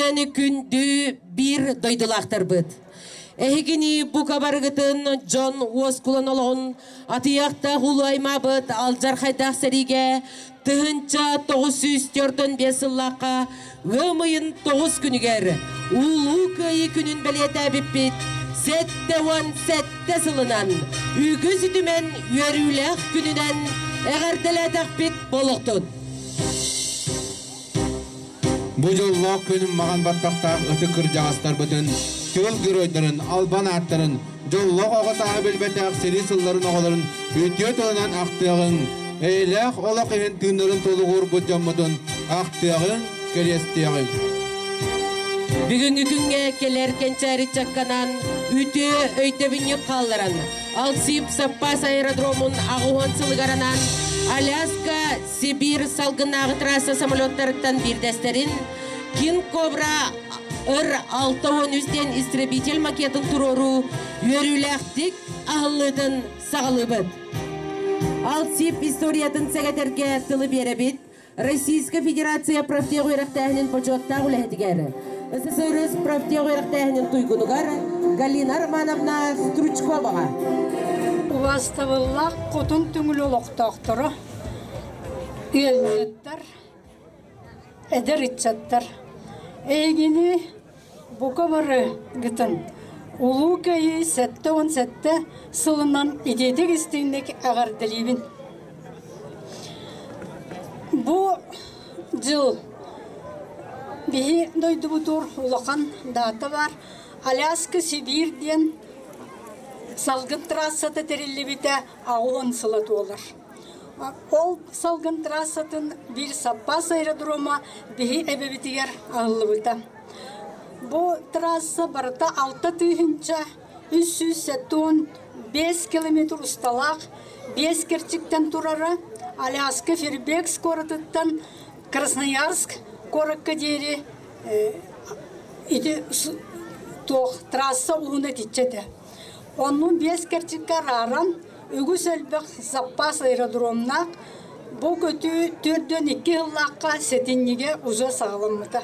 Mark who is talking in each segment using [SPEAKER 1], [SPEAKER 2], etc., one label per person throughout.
[SPEAKER 1] Күнүнэн күндү биир дойдулаахтарбыт. Эһигини бука барыгытын дьон уоскулан олоҕун атыйахтаах улуу аймаабыт алдьархайдаах сэриигэ 1945 сыллаахха ыам ыйын 9 күнүгэр Улуу Кыайыы күнүн бэлиэтээбиппит 77 сылынан үгүс үтүмэн үөрүүлээх күнүнэн эҕэрдэлээтэхпит буолуохтун.
[SPEAKER 2] Бу дьоллоох күн маҕан баттахтаах ытык кырдьаҕастарбытын, тыыл геройдарын, албан ааттарын, дьоллоох оҕо сааһы билбэтэх сэрии сылларын оҕолорун үтүө тылынан ахтыаҕыҥ, эйэлээх олох иһин тыыннарын толугурбут дьоммутун ахтыаҕыҥ, кэриэстиэҕиҥ.
[SPEAKER 1] Бүгүҥҥү күҥҥэ кэлэр кэнчээри чакканан үтүө өйдөбүнньүк хаалларан Алсип саппаас аэродромун аҕыһуон сылыгар анаан Аляска Сибиир салгыннааҕы трасса самолеттарыттан биирдэстэрин Кинг Кобра Р-63 диэн истребитель макетын туруоруу үөрүүлээхтик аһыллыытын саҕалыыбыт. Алсип историятын сэгэтэргэ тылы биэрэбит Российская Федерация профтех үөрэхтээһинин бочуоттаах үлэһитигэр, СССР профтех үөрэхтээһинин туйгунугар Галина Романовна Стручковаҕа.
[SPEAKER 3] Убаастабыллаах Хотун Түҥүл олохтоохторо, ыалдьыттар, эдэр ыччаттар, эйигини бука бары гытын Улуу Кыайыы 77 сылынан итиитик истиҥник эҕэрдэлиибин. Бу дьыл биһи дойдубутугар улахан даата баар. Аляска Сибиир диэн салгын трассата тэриллибитэ 80 сыла туолар. Ол салгын трассатын биир саппаас аэродрома биһи эбэбитигэр аһыллыбыта. Бу трасса барыта 6375 километр усталаах, биэс кэрчиктэн турара. Аляска Фербекс куоратыттан Красноярск куоракка диэри ити туох трасса уһуна итиччэ этэ. Оннун биэс кэрчиккэ арааран, үгүс элбэх саппаас аэродромнаах бу көтүү 42 сыллаахха сэтинньигэ уже саҕаламмыта.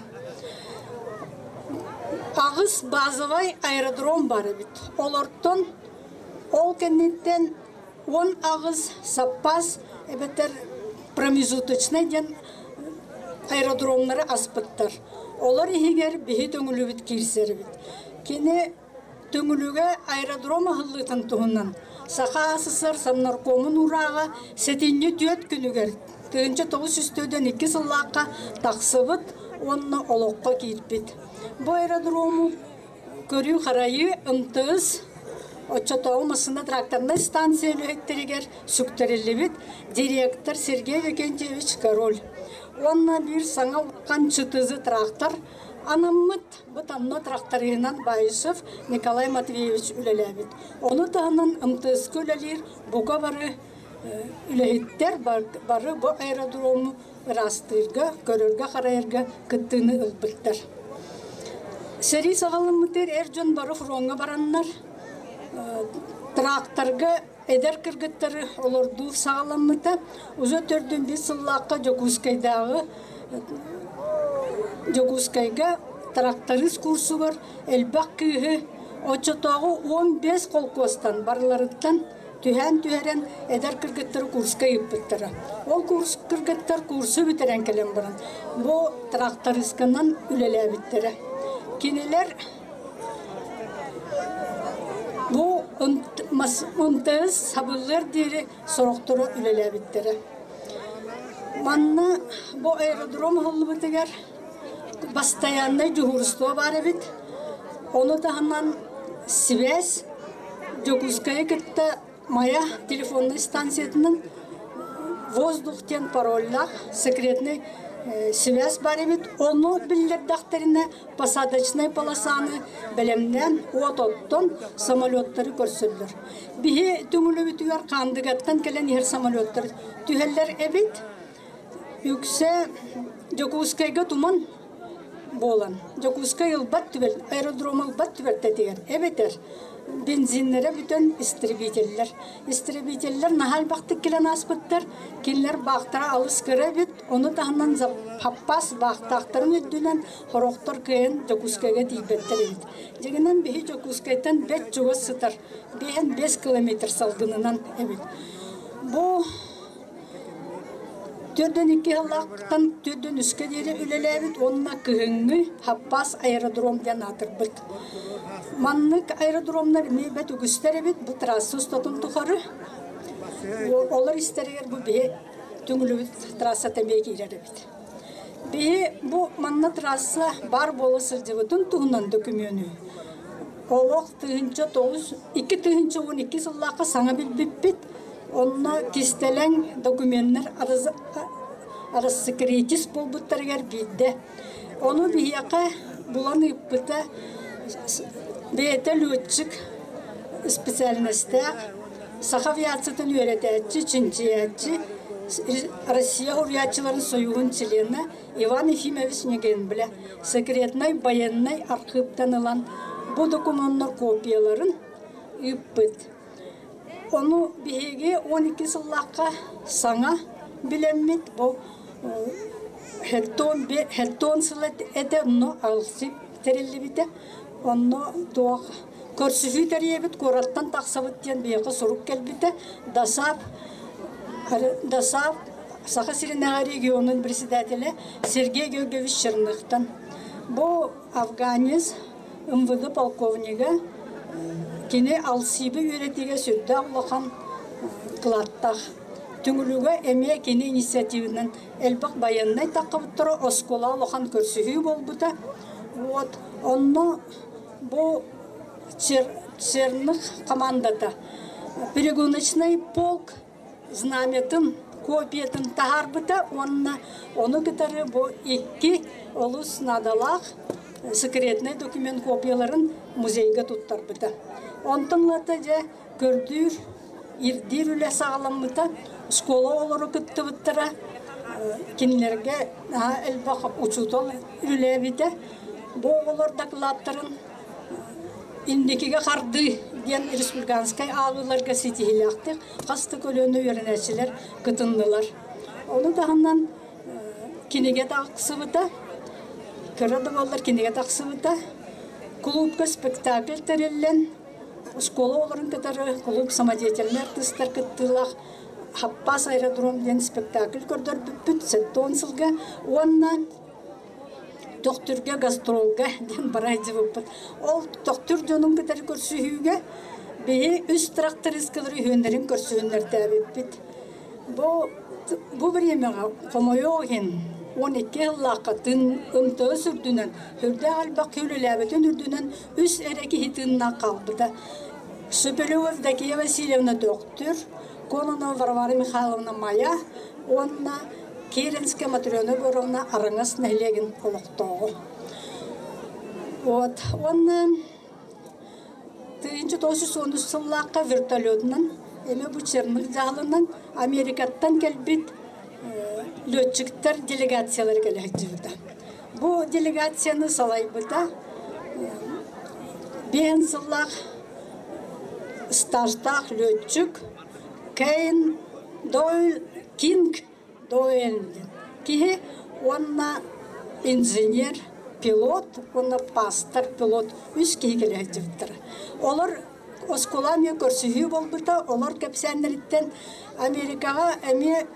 [SPEAKER 3] Аҕыс базовай аэродром бар эбит. Олортон ол кэнниттэн 18 саппаас эбэтэр промежуточнай диэн аэродромнары аспыттар. Олор иһигэр биһи төҥүлүбүт киирсэр эбит. Кини Төҥүлүгэ аэродром аһыллыытын туһунан Саха АССР Совнаркомун уурааҕа сэтинньи түөрт күнүгэр 1942 сыллаахха тахсыбыт уонна олоххо киирбит. Бу аэродрому көрүү-харайыы МТС оччотооҕу массыына-тракторнай станция үлэһиттэригэр сүктэриллибит директор Сергей Викентьевич Король уонна биир саҥа улахан ЧТЗ трактор анаммыт. Бу Тамно тракториһынан Баишев Николай Матвеевич үлэлээбит. Ону таһынан МТС-ка үлэлиир бука бары үлэһиттэр бары бу аэродрому ыраастыырга, көрөргө-харайарга кыттыыны ылбыттар. Сэрии саҕаламмытыгар эр дьон бары фроҥҥа бараннар, тракторга эдэр кыргыттары олордуу саҕаламмыта. Уже төрдүн биир сыллаахха Дьокуускайдааҕы Дьокуускайга тракторист курсугар элбэх кыыһы оччотооҕу 15 холкуостан барыларыттан түһээн түһэрэн эдэр кыргыттары курска ыыппыттара. Ол курс кыргыттар курсу бүтэрэн кэлэн баран бу трактористканан үлэлээбиттэрэ. Кинилэр Бу МТС сабыллыар диэри сорохторо үлэлээбиттэрэ. Манна бу аэродром аһыллыбытыгар бастайааннай дьуһуурустуба баар эбит. Ону таһынан сибээс Дьокуускайы кытта Майа телефоннай станциятынан воздух диэн пароллаах секретный связь бар эбит. Ону биллэрдэхтэринэ посадочнай полосаны бэлэмнээн уот оттон самолеттары көрсөллөр. Биһи түҥүлүбүтүгэр Хаандыгаттан кэлэн иһэр самолеттар түһэллэр эбит. Үксэ Дьокуускайга туман. буолан, Дьокуускай ылбат түбэл аэродром ылбат түбэлтэтигэр эбэтэр бензиннэрэ бүтэн истребителлэр. Истребителлэр наһаа элбэхтик кэлэн ааспыттар, кинилэр баахтара алыс кыра эбит, ону таһынан саппаас баахтаахтарын үрдүнэн сорохтор кыайан Дьокуускайга тиийбэттэр эбит. Дьиҥинэн биһи Дьокуускайтан бэрт чугас сытар, 5 километр салгынынан эбит. Бу 42 сыллаахтан 43-кэ диэри үлэлээбит уонна кыһыҥҥы Хаппаас аэродром диэн аатырбыт. Маннык аэродромнар эмиэ бэрт үгүстэр эбит бу трасса устатын тухары. Олор истэригэр бу биһи Түҥүлүбүт трассата эмиэ киирэр эбит. Биһи бу манна трасса баар буола сылдьыбытын туһунан дөкүмүөнү олох 2012 сыллаахха саҥа билбиппит. Онно кистэлэҥ докуменнар рассекретис буолбуттарыгар биирдэ. Ону биһиэхэ булан ыыппыта бэйэтэ летчик специальностаах Саха авиациятын үөрэтээччи, чинчийээччи, Россия уруйааччыларын сойууһун чилиэнэ Иван Ефимович Негенбля секретнай байыаннай архыыптан ылан бу докумуоннар копияларын ыыппыт. Ону биһиги 12 сыллаахха саҥа билэммит бу хеттон сыла этэ онно АЛСИП тэриллибитэ. Онно туох Көрсүһүү тэрийэбит, куораттан тахсабыт диэн биһиэхэ сурук кэлбитэ. ДОСААФ, ДОСААФ Саха сиринээҕи регионун председателэ Сергей Георгиевич Черныхтан. Бу афганец МВД полковнига кини АЛСИБы үөрэтиигэ сүрдээх улахан кылааттаах. Түҥүлүгэ эмиэ кини инициативынан элбэх байыаннай таххыбыттара оскуола улахан көрсүһүү буолбута. Вот онно Бу Черных командата перегоночный полк знамятын копиятын таһаарбыта уонна ону кытары бу икки олус наадалаах секретный документ копияларын музейга туттарбыта. Онтон ылата дьэ көрдүүр, ирдиир үлэ саҕаламмыта, школа оҕолоро кыттыбыттара, кинилэргэ наһаа элбэх учуутал үлэлээбитэ. Бу оҕолор дакылааттарын инникигэ хардыы диэн республиканскай ааҕыыларга ситиһиилээхтик хас да көлүөнэ үөрэнээччилэр кытыннылар. Ону таһынан кинигэ тахсыбыта, кыра да буоллар кинигэ тахсыбыта. Кулуупка спектакль тэриллэн, Оскуола оҕолорун кытары кулууп самодеятельнай артыыстар кыттыылаах «Хаппаас аэродром» диэн спектакль көрдөрбүппүт 70 сылга уонна Төхтүргэ гастролга диэн бара сылдьыбыппыт. Ол Төхтүр дьонун кытары көрсүһүүгэ биһи үс трактористкалар үһүөннэрин көрсүһүннэртээбиппит. Бу бу бириэмэҕэ хомойуох иһин 12 сыллаахха тын МТС үрдүнэн сүрдээх элбэх үлэлээбитин үрдүнэн үс эрэ киһи тыыннаах хаалбыта. Шепелева Евдокия Васильевна Төхтүр, Кононова Варвара Михайловна Майа уонна Киренская Матрена Егоровна Араҥас нэһилиэгин олохтооҕо. Вот. Уонна 1913 сыллаахха вертолетунан эмиэ бу Черных дьаһалынан Америкаттан кэлбит летчиктар делегациялара кэлэ сылдьыбыта. Бу делегацияны салайбыта биэн сыллаах стажтаах летчик Кейн Дойл Кинг Дойл киһи уонна инженер, пилот уонна пастор пилот үс киһи кэлэ сылдьыбыттара. Олор оскуола эмиэ көрсүһүү буолбута, олор кэпсээннэриттэн Америкаҕа эмиэ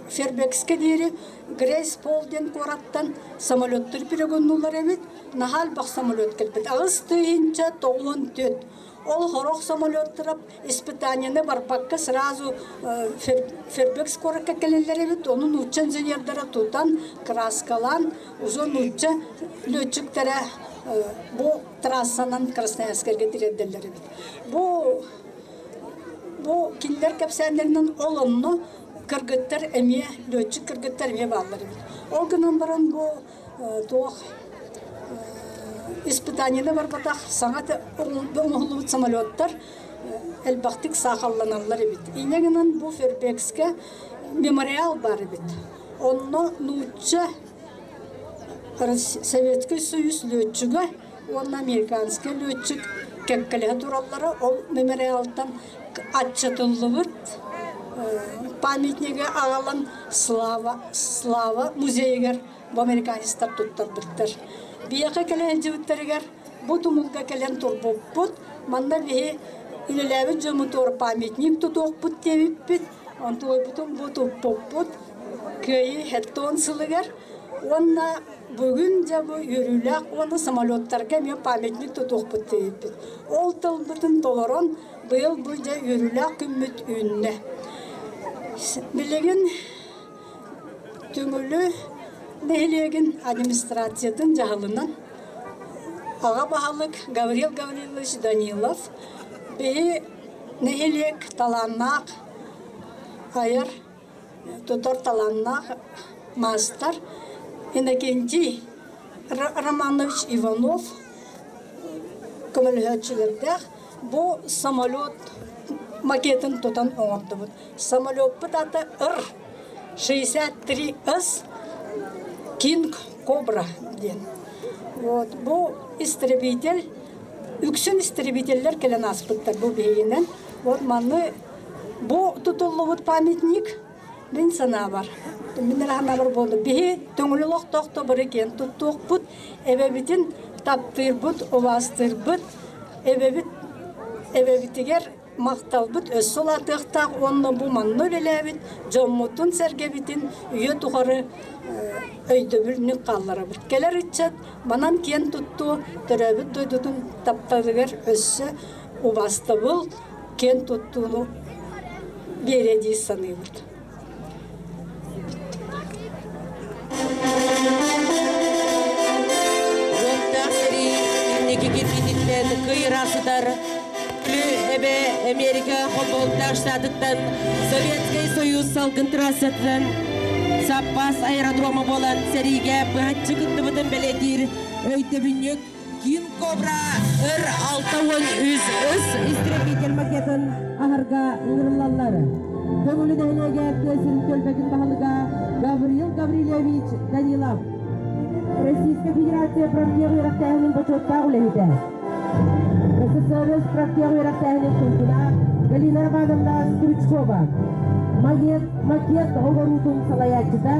[SPEAKER 3] Фербекскэ диэри Грейс Пол диэн куораттан самолеттар перегоннулар эбит, наһаа элбэх самолет кэлбит. 8 94. Ол сорох самолеттара испытанияны барбакка сразу Фербекс куоракка кэлэллэр эбит. Ону нуучча инженердара тутан, краскалаан, узун нуучча летчиктэрэ бу трассанан Красноярскайга тириэрдэллэр эбит. Бу кинилэр кэпсээннэринэн ол онно кыргыттар эмиэ, летчик кыргыттар эмиэ бааллар эбит. Ол гынан баран бу туох испытаниены барбатах саҥа оҥоһуллубут самолеттар элбэхтик саахалланаллар эбит. Инньэ гынан бу Фербекскэ мемориал баар эбит. Онно нуучча Советский Союз лүөччүгэ уонна американскай лүөччүк кэккэлэһэ тураллара. Ол мемориалтан аччатыллыбыт памятнига аҕалан Слава, Слава музейыгар бу американецтар туттарбыттар. Биһиэхэ кэлэн сылдьыбыттарыгар бу тумулга кэлэн турбуппут. Манна биһи үлэлээбит дьоммутугар памятник тутуохпут диэбиппит. Онтуойбутун бу туппуппут Кыайыы 70 сылыгар уонна бүгүн дьэ бу үөрүүлээх уонна самолеттарга эмиэ памятник тутуохпут диэбиппит. Ол тылбытын толорон быйыл бу дьэ үөрүүлээх күммүт үүннэ. Билигин Түҥүлү нэһилиэгин администрациятын дьаһалынан аҕа баһылык Гаврил Гаврилович Данилов биһи нэһилиэк талааннаах айар тутар талааннаах маастар Иннокентий Романович Иванов көмөлөһөөччүлэрдээх бу самолет макетын тутан оҥордубут. Самолеппут ата Р-63С Кинг Кобра диэн. Вот бу истребитель үксүн истребителлэр кэлэн ааспыттар бу биһигинэн. Вот манны бу тутуллубут памятник мин санаабар мин эрэ санаабар буолду. Биһи төҥүлү олохтоохто бары киэн туттуохпут, эбэбитин таптыырбыт, убаастыырбыт, эбэбит эбэбитигэр махталбыт өссө улаатыахтаах уонна бу манна үлэлээбит дьоммутун-сэргэбитин үйэ тухары өйдөбүлнүк хаалларабыт. Кэлэр ыччат манан киэн туттуо, төрөөбүт дойдутун тапталыгар өссө убаастабыл, киэн туттууну биэриэ дии саныыбыт.
[SPEAKER 1] Уоттаах сэрии инники кирбиититтэн кыйыра сытар Эбэ Америка Холбоһуктаах штатыттан Советскай Союз салгын трассатынан саппаас аэродрома буолан сэриигэ быһаччы кыттыбытын бэлиэтиир өйдөбүнньүк Кин Кобра ыр 63 үс истребитель макетын аһарга ыҥырыллаллар. Төҥүлү нэһилиэгэ тыа сирин түөлбэтин баһылыга Гаврил Гаврильевич Данилов. Российская Федерация профтех үөрэхтээһинин бочуоттаах үлэһитэ. СССР профтех үөрэхтээһинин туйгуна Галина Романовна Стручкова. Макет, макет оҥоруутун салайааччыта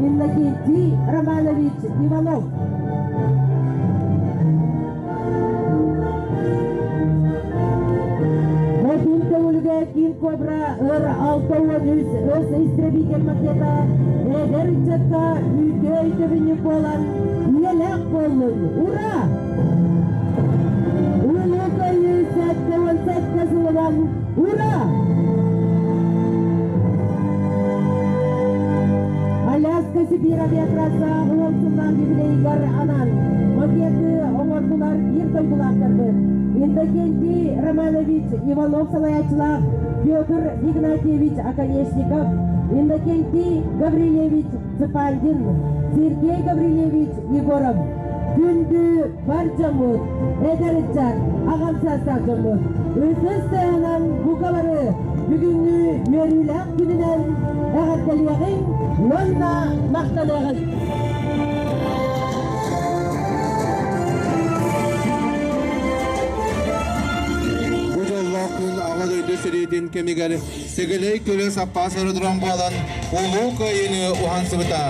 [SPEAKER 1] Иннокентий Романович Иванов. Хотун көҥүлүгэ Кин Кобра ыр 63 өс истребитель макета эдэр ыччакка үтүө өйдөбүнньүк буолан үйэлээх буоллун! Ура! Улуу Кыайыы 77 сылынан ура! Аляска Сибиир авиатрасса уон сыллаах юбилейыгар анаан макеты оҥордулар биир дойдулаахтарбыт Иннокентий Романович Иванов салайааччылаах Петр Игнатьевич Оконешников, Иннокентий Гаврильевич Цыпандин, Сергей Гаврильевич Егоров. Күндү бар дьоммут, эдэр ыччат, аҕам саастаах дьоммут, ытыс тыаһынан бука бары бүгүҥҥү үөрүүлээх күнүнэн эҕэрдэлиэҕиҥ уонна махтаныаҕыҥ!
[SPEAKER 2] Бу дьоллоох күн Аҕа дойду сэриитин кэмигэр Сэгэлэй көлө саппаас аэродром буолан Улуу Кыайыыны уһансыбыта.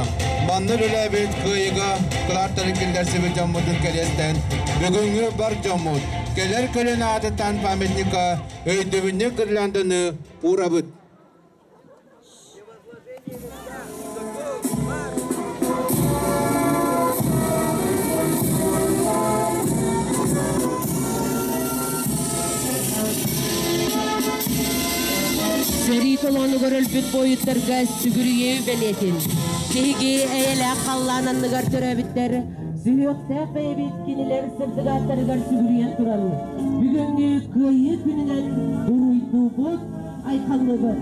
[SPEAKER 2] Манна үлэлээбит Кыайыыга кылааттарын киллэрсибит дьоммутун кэриэстээн бүгүҥҥү бар дьоммут кэлэр көлүөнэ аатыттан памятникка өйдөбүнньүк гирлянданы уурабыт.
[SPEAKER 1] Сэрии толоонугар өлбүт буойуттарга сүгүрүйүү бэлиэтин. Биһиги эйэлээх халлаан анныгар төрөөбүттэр сүһүөхтээх бэйэбит кинилэр сырдык ааттарыгар сүгүрүйэн туран, бүгүҥҥү Кыайыы күнүнэн уруйдуубут, айхаллыыбыт.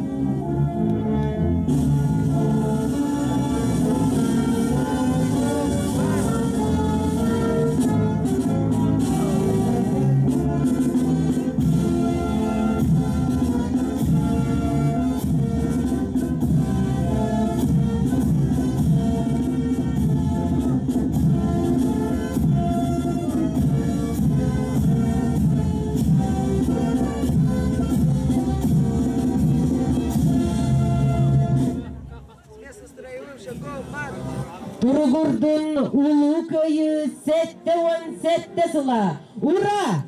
[SPEAKER 1] Улуу Кыайыы 77 сыла! Ура!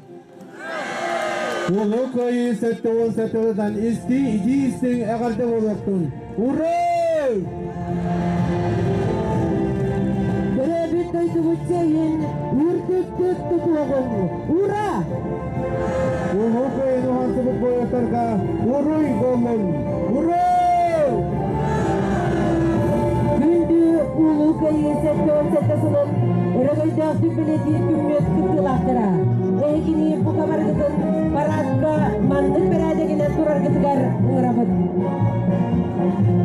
[SPEAKER 2] Улуу Кыайыы 77 сылынан истиҥ, итии истиҥ эҕэрдэ буолуохтун! Ура!
[SPEAKER 1] Төрөөбүт дойдубут чэйин үрдүктүк тутуоҕуҥ! Ура!
[SPEAKER 2] Улуу Кыайыыны уһансыбыт буойуттарга уруй буоллун! Ура!
[SPEAKER 1] Күндү Улуу Кыайыы 77 сылын өрөгөйдөөхтүк бэлиэтиир күммүт кыттыылаахтара! Эһигини бука барыгытын парадка маннык бэрээдэгинэн тураргытыгар ыҥырабыт.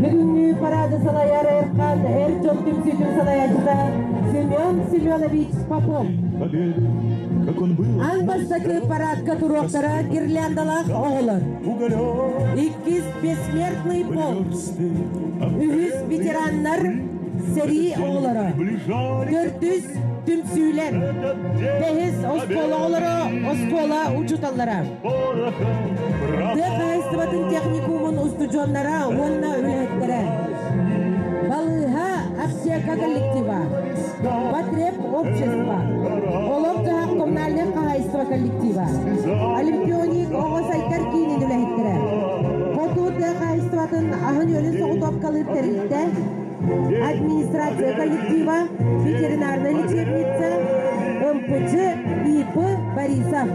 [SPEAKER 1] Бүгүҥҥү парады салайар Эрхан эр дьон түмсүүтүн салайааччыта Семен Семенович Попов. Аан бастакы парадка туруохтара гирляндалаах оҕолор. Иккис бессмертный полк. Үһүс ветераннар сэрии оҕолоро. Төрдүс түмсүүлэр. Бэһис оскуола оҕолоро, оскуола учууталлара. Тыа хаһаайыстыбатын техникумун устудьуоннара уонна үлэһиттэрэ. Балыыһа аптека коллектива. Потреб общество. Олох-дьаһах коммунальнай хаһаайыстыба коллектива. Олимпионик оҕо сайдар киинин үлэһиттэрэ. Хоту тыа хаһаайыстыбатын аһын-үөлүн соҕотуопкалыыр тэрилтэ, администрация коллектива, ветеринарная лечебница, МПЧ ИП Борисов.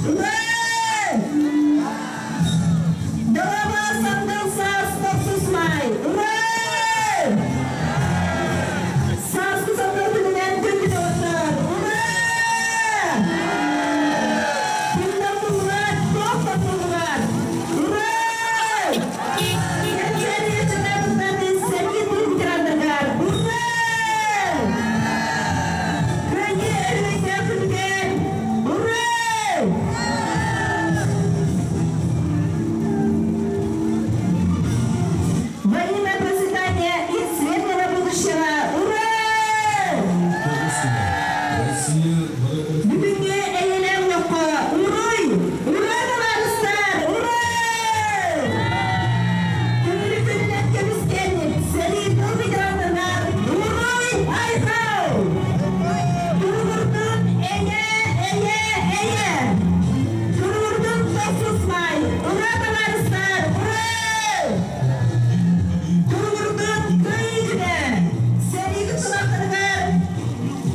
[SPEAKER 1] Ура! Дорога сандал саас тохсус май! Ура! Сааскы сандал күнүнэн күндү доҕоттор! Ура! Күндэ туллар, туох да туллар! Ура! Кэнчээри ыччаттарбытынан сэрии тыыл ветераннарыгар! Ура! Кыайыы өрөгөйдөөх күнүгэр! Ура! Во имя процветания и светлого будущего! Ура! Бүгүҥҥү эйэлээх олоххо уруй! Ура, табаарыстар! Ура! Көҥүлү күнүнэн көмүскэн сэрии тыыл ветераннарыгар уруй айхал! Туругурдун эйэ, эйэ, эйэ! Туругурдун тохсус май! Ура, табаарыстар! Ура! Туругурдун кыайыы күнэ! Сэрии кыттыылаахтарыгар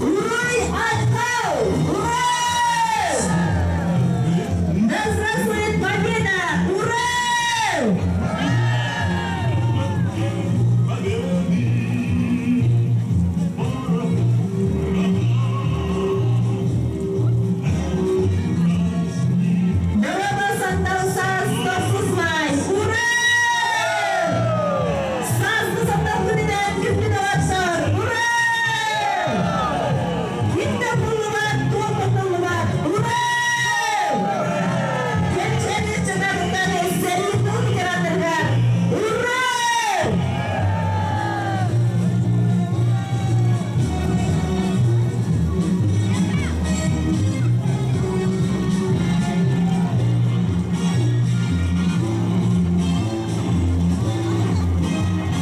[SPEAKER 1] уруй айхал! Ура! Да здравствует победа! Ура! Дорога сандал саас тохсус май! Ура! Сааскы сандал күнүнэн күндү доҕоттор! Ура! Ким да буллубат, туох да туллубат! Ура! Кэнчээри ыччаттарыттан сэрии тыыл ветераннарыгар! Ура!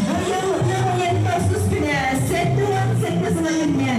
[SPEAKER 1] Быйыл ыам ыйын тохсус күнэ, 77 сыла үүннэ.